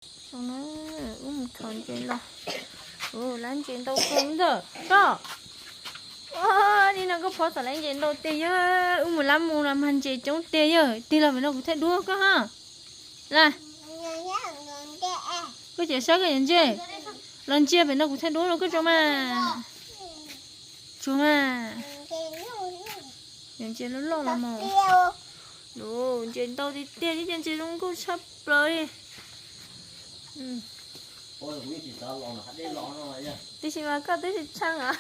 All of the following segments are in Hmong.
Wb mus thov ntses los. Lab ntses ntau kawg ntag koj. Ua li no koj phob txom lab ntses ntau tiag yog. Wb mus lab mus los mag ntses coob tiag yog. Tig los pem no kuv thaij duab koj ha. Laj, koj cov saib koj yuav ntses. Los ntsia pem no kuv thaij duab rau koj tso mas. Tsuag mas. Yuav ntses loj loj los mas. Ntses ntau tiag tiag thiab cov ntses zoo nkauj tshaj plaws li. Tiam sis mas koj twb tsis tshee os.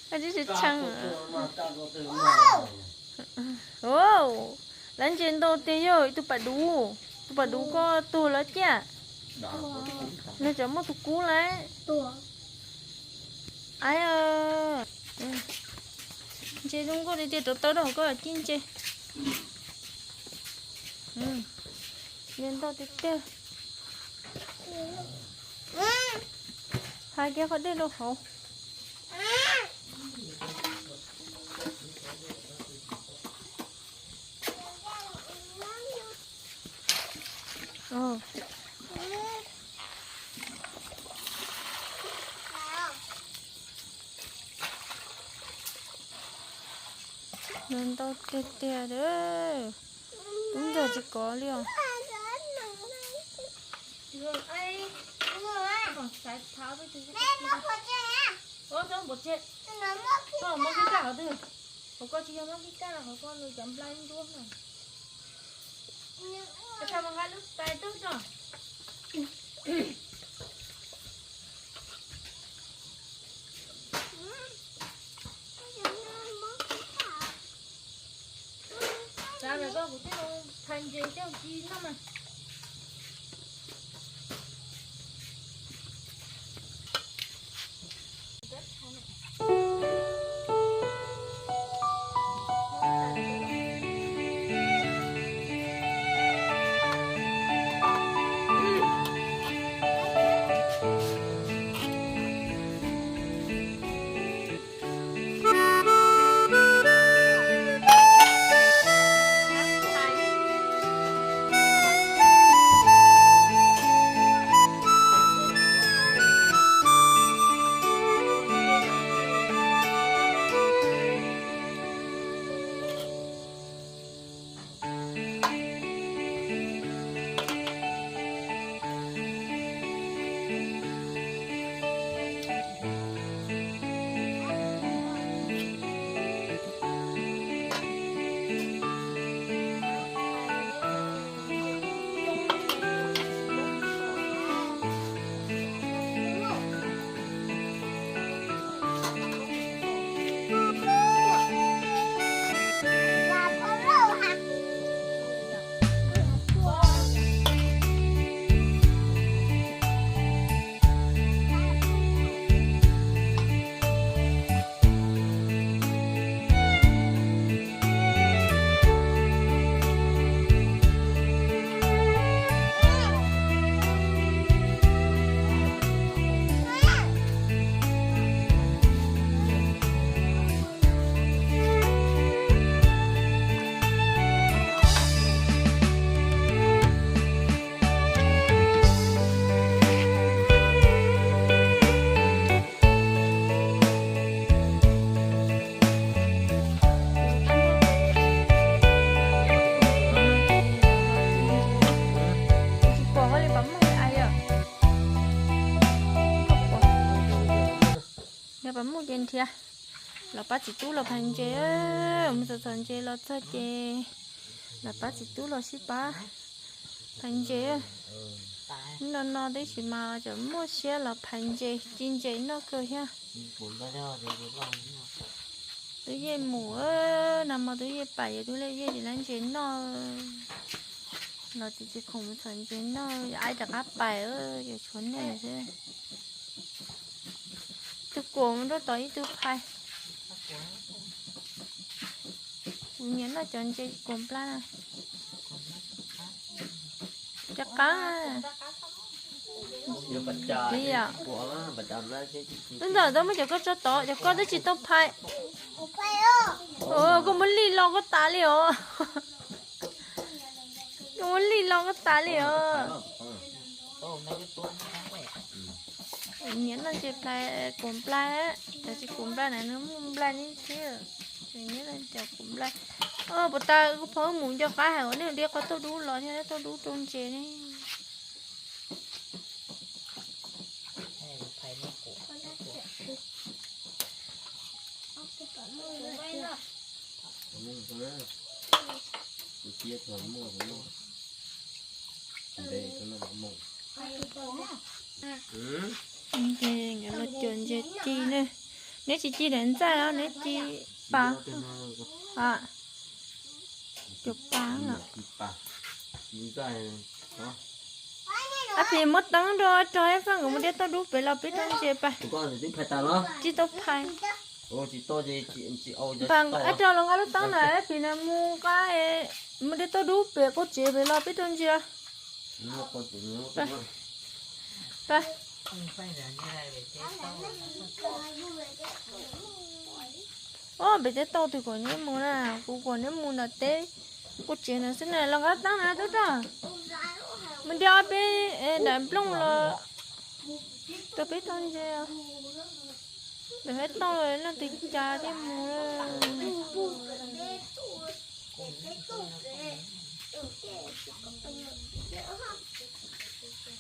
Koj twb tsis tshee os. Lab ntses ntau tiag yog ib tug pas duv, tus pas duv koj tuag lawm tiag. Nws tseem muaj tus kub lawm. Ai, ntses zoo nkauj tiag tiag, rau tawb rau hauv koj cib ntses. Ntses ntau tiag tiag. Hais kiag qhov dej rau hauv. Ntau tiag tiag, tub ntxawg tsis kov li os. Xav lawm koj, kuv twb phais ntses coj ci noj mas. Yog pas muj ces nrhiav. Los pab txiv tub los phais ntses, mus txog txog ntses los txog ces los pab txiv tub los sib pab phais ntses. No no tib si mas tseem muaj siab los phais ntses, ci ntses noj kawg thiab. Twb yeej mus, nag hmo twb yeej pais, yog twb yeej tsis lab ntses noj. Los txiv tsis khoom mus txhom ntses noj, yog ai rov qab pais, yog tshuav nej xwb. Tus kuam mus rau tom ib tug phais. Kuv nyiam noj cov ntses kuam nplaj. Cov qab. Tub ntxawm, tau muab cov koj tso tod, cov koj twb tsis tau phais. Koj muab lij lo koj tas li os. Ua li los koj tas li os. Nyiam noj ntses plais, kuv nplai, tab sis kuv nplai na nws muaj nplai li thiab. Nyiam noj ntses kuv nplai. Puas tas kuv pom wb mus nco qab hais uas nej diab qhov tauj dub los thiab tauj dub rau ntses ne. Ces nkawd los cuam ntses ci na. Neb tsis ci daim ntxaij los neb ci pas? Cuam pas. Ab, phim muab teeb rau rog ib faj nkawd mus diab tauj dub pem los peb rau ntses pas. Tsis tau phais. Pas ab rog los nqa lub teeb na, phim na mus nqa, mus diab tauj dub pem qaum tsev pem los peb rau ntses. Ob pem teb tauj twg kom neb mus na, kuv kom neb mus nram teb qaum tsev ntawd xwb na, los nqa teeb na tub rog. Mus diab ob peb daim nplooj los rau peb tau ntses. Lawv hais tau los leej twg cas thiaj mus.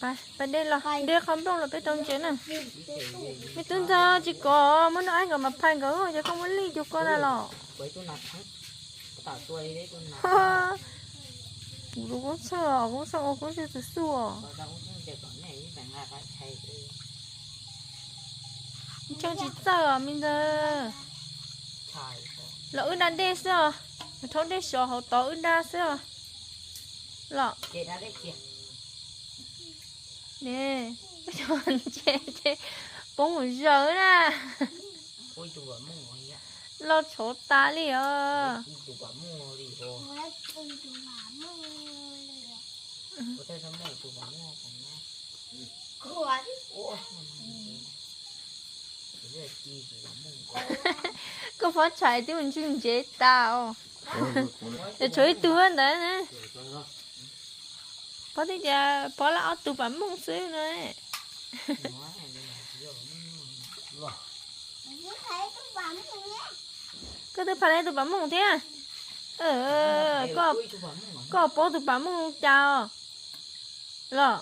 Pais dej los, dej qhov nplooj los peb tau ntses na. Me tub ntxawg tsis kom muab noj aib nkawd mas phais nkawd, ces koj muab lij cuag koj na los. Kuv rau koob txhawj os, koob txhawj ua koob txhawj tus xuj os. Tsheej tsis txawj os me ntxawg. Los wb da dej xwb os, rhaub dej sov hauv tod wb da xwb os. Los ne, ntses ces poob mus zaws na. Loj tshauv tas li os. Koj phob tshais twb mus ntswj ntsev tas os. Tshuav ib tug ntawd na. Phob twb tias phob laj ob tug pam mooj xwb no. Koj twb phais tau tus pam mooj thiab. Koj paub tus pam mooj cas os? Los,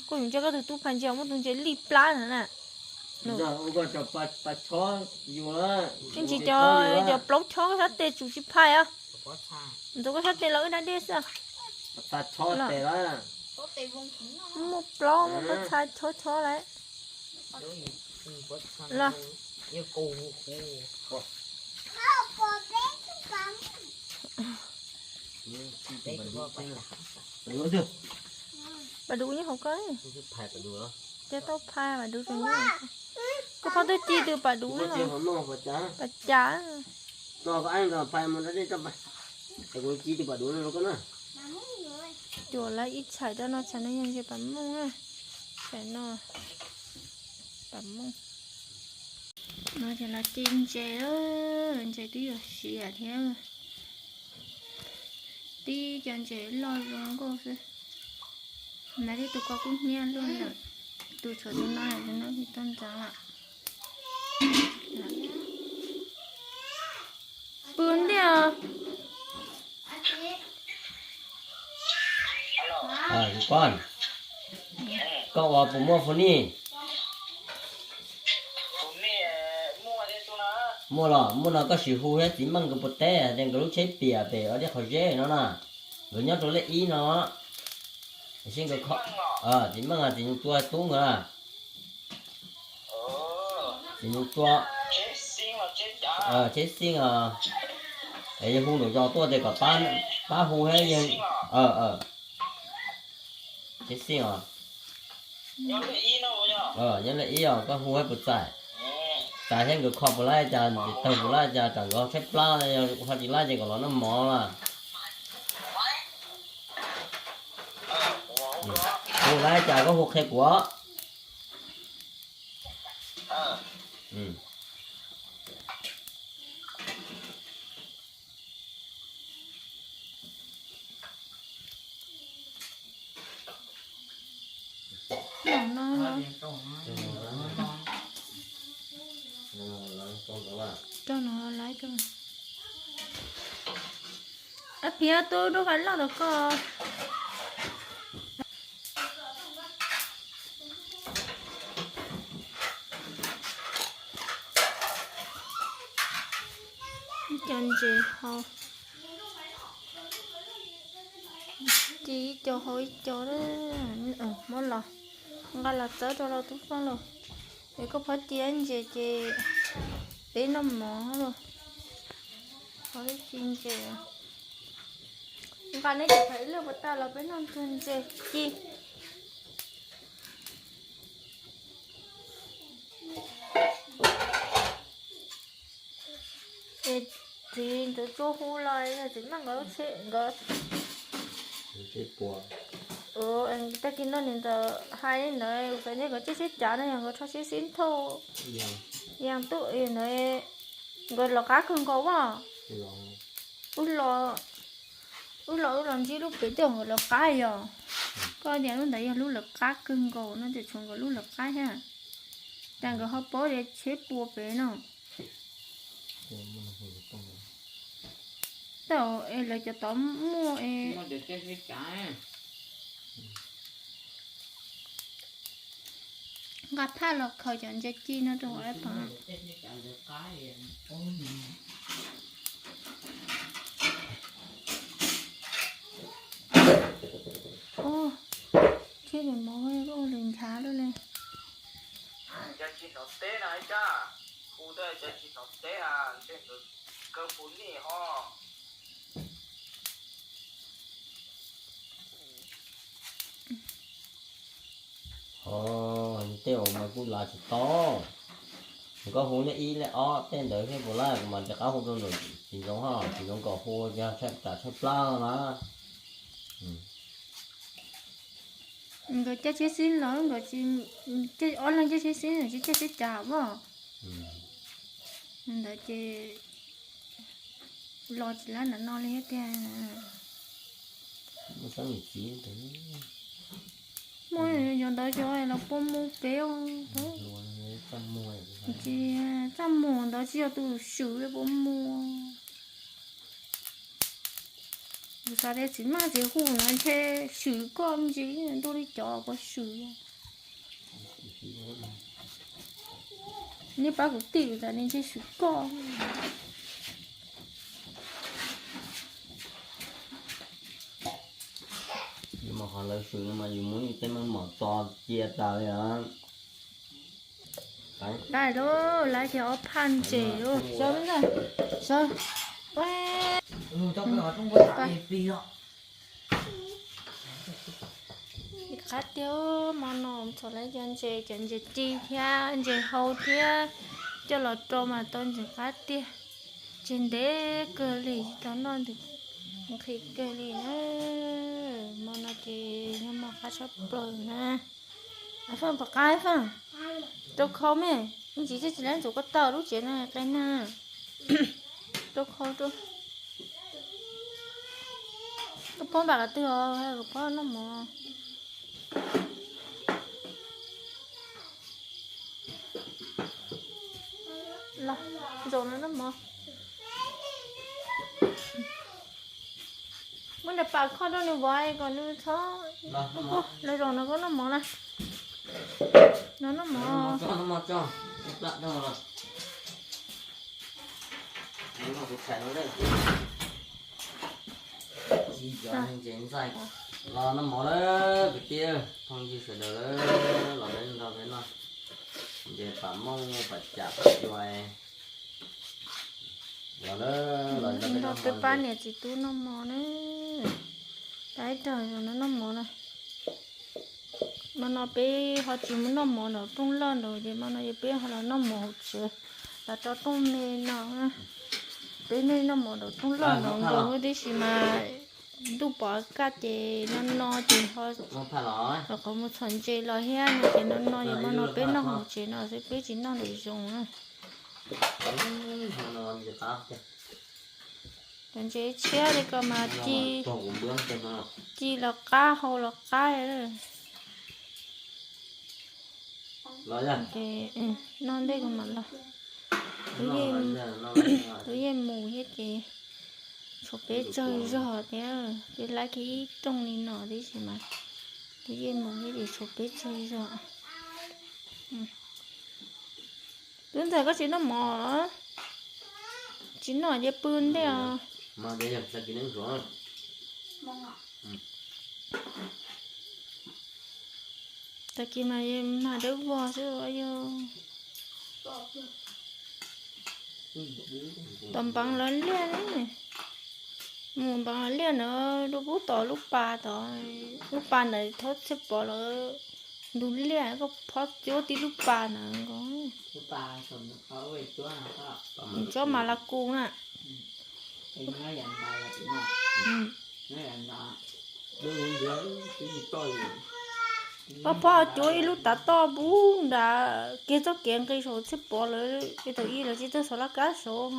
koj yuav ntsia koj tus tub phais ntses muaj tus ntses lij plab ntawd na. Ntsis cov, cov plaub chob koj sab tes tsum tsis phais os. Ntxuav koj sab tes los wb da dej xwb. Muaj plaub muaj pob txha chob chob lawm. Los, pam duv nyob hauv koj. Ces tau phais pam duv rau nyob. Koj phob twb ci tus pam duv los. Pam cas. Cuam lawv ib txhais rau no, txhais no yog ntses pam mooj na. Txhais no pam mooj. No ces lawv ci ntses, ntses twb yuav siav thiab. Tib co ntses loj zoo nkauj xwb. Nab, tej tus ko kuj hnyiab luaj lawm. Tus tshuav tus no, tus no tsis tau ntxeev lawm. Pw ntej os. Koj ua puas muaj fu nij? Muaj los muaj no koj sim hu thiab txiv Meej nkawd puas teb tias nkawd lub tsheb piam pem ua dej qhov zeb no na. Nkawd nyob rau lej ib no. Seb nkawd, txiv Meej, txiv Nyuj Tua tub nkawd na. Txiv Nyuj Tua, tsheb xib os. Es yog hu nraum zos tuaj ces kom pab hu thiab yog. Tsheb xib os. Nyob lej ib os, koj hu thiab puas txais? Txais thiab nkawd kho puas laib cas, tawg puas laib cas, tsam nkawd tshaib plab, ho tsis laib ces kom los noj mov na. Hu laib cas koj hu qhia kuv. No, rau no laiv rau. Ab, phiab tub dub qa loj rau koj. Ib co ntses hau, ci ib co hau ib co, muab los nqa los txawb rau los tub fooj lauj. Es koj phob ci ntses ces peb noj mov lauj. Phob ci ntses, nqa neb cov phav ib lwj puas tag los peb noj ntsug ntses ci. Es txiv ntxawm tsuas hu los txiv maj nkawd tsheb nkawd. Tag kis no niam ntxawm hais ntawd, ua cas nkawd tsheb sib cav no yog nkawd rho sib sib nthauj. Yog tub ntawd nkawd lawv qab kawg nkaus as. Wb los, wb los wb los ntsib lub pem tej nkawd lawv qab yog. Koj tias lub ntawd yog lub lawv qab kawg nkaus no ces tshuav nkawd lub lawv qab thiab. Cas nkawd ho paub tias tsheb pua pem no. Tau es lawv cov tod muaj es nqa phaj los khaws cov ntses ci no rau hauv lawv pov. Ub, thiab li mov ua li nchav lawm li. Cov tsis hnov teb no ib cab, hu tau cov tsis hnov teb a, ntshe nkawd kawg puv nij ho. Ho, tej uas mas kuj lav tsis tau. Koj hu lej ib lej ob tej ntawd thiab puas laij, kuv mam rov qab hu rau ntawm txiv Zoov ho, txiv Zoov kom hu yog tshaib plab no na. Nkawd caij tsheb xib los nkawd tsis, ob leeg caij tsheb xib tsis caij tsheb cas as. Ntawd ces los tsis lab ntawm no li thiab tiag. Muaj yov ntawd cov los puas mus pem. Tsis, txaj muag ntawd tsis yog tus swm puas mus. Kuv xav tias txiv maj txiv hu no ntshe swm koj me ntsis ntuj li cov puas swm. Nej pab kuv tim tas ne ntshe swm koj. Yus mas qhov lawv swm no mas yus muab yus tej meej mom tso cia tas li os. Lawv, lawv ces ob phaj ntses lawm. Qab tiag, hmo no txhom lawv cov ntses, cov ntses ci thiab ntses hau thiab, coj los rau mas tau ntses qab tiag. Ntses ntev kawg li, tau noj ntws nqhis kawg li na. Hmo no ces yog hmo qab tshaj plaws na. Faj, puas qab Faj? Rau khau me, ib ntsis tsis tsis lab ntxuav koj tau lub tsev no qe na. Rau khau rau. Koj phob npam qhov twg os, koj phob noj mov. Los, zaum no noj mov. Muab nram pas kho rau nws vov kom nws txhob, los zaum no koj noj mov na. No noj mov. Los noj mov lawm kwv tij phooj ywg sawv daws, los peb nrog peb noj ntses pam mooj pam cam pam yuav. Los, los nrog peb pab niam txiv tub noj mov na. Pab ib tag no noj mov na. Hmo no peb ho tsis mus noj mov nram rooj loj nraud ces hmo no ces peb ho los noj mov hauv tsev, los rau rooj me no. Peb nej noj mov nram rooj loj nraud nkaus huv tib si mas ntuj pom kaj ces no no ces ho qhov mus txhom ntses los thiab no ces no no ces hmo no peb noj hauv tsev no xwb peb tsis noj nraum zoov na. Cov ntses tshiab li ko mas ci, ci los qab hau los qab. Noj ntej kuv mam los. Tus yeej mus thiab ces tshuav peb tsawg zog thiab, peb laib kiag ib rooj li no tib si mas. Tus yeej mus thiab ces tshuav peb tsawg zog. Tub ntxawm, koj tsis noj mov? Tsis noj ces pw ntej os. Tag kis mas mag dawb vog xwb yog. Tom npeev los liaj ne, mus npeev los liaj na, rau pub tom lub pas tod, lub pas ntawd thaub txhiaj pov lawm, ntug liaj koj phob cuab tib lub pas ntawd nkaus. Tsob mas la kus na. Phob phob cuab ib lub tav toj pub nrad kiag txoj kev nqis saum txhiaj pov lawm, thaum ub lawv tsis tau xov laj kab saud,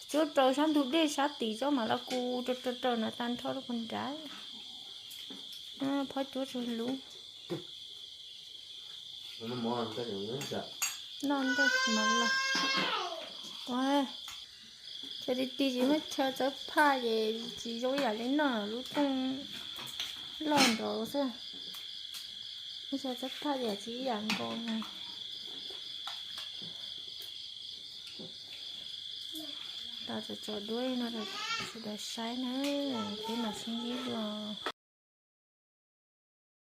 cuab rau sab ntug dej sab tim tsob mas la kus rau rau rau na tag nrho lub pov nrad. Phob cuab tsis lub. Noj ntej mas los. Chaw ti ti tsis muaj chaw txawb phaj ces tsis zoo ib yam li noj lub rooj loj nraud xwb. Muaj chaw txawb phaj ces tsis ib yam nkaus. Los tso tso duab no rau sawv daws saib na, peb mam sib ntsib dua.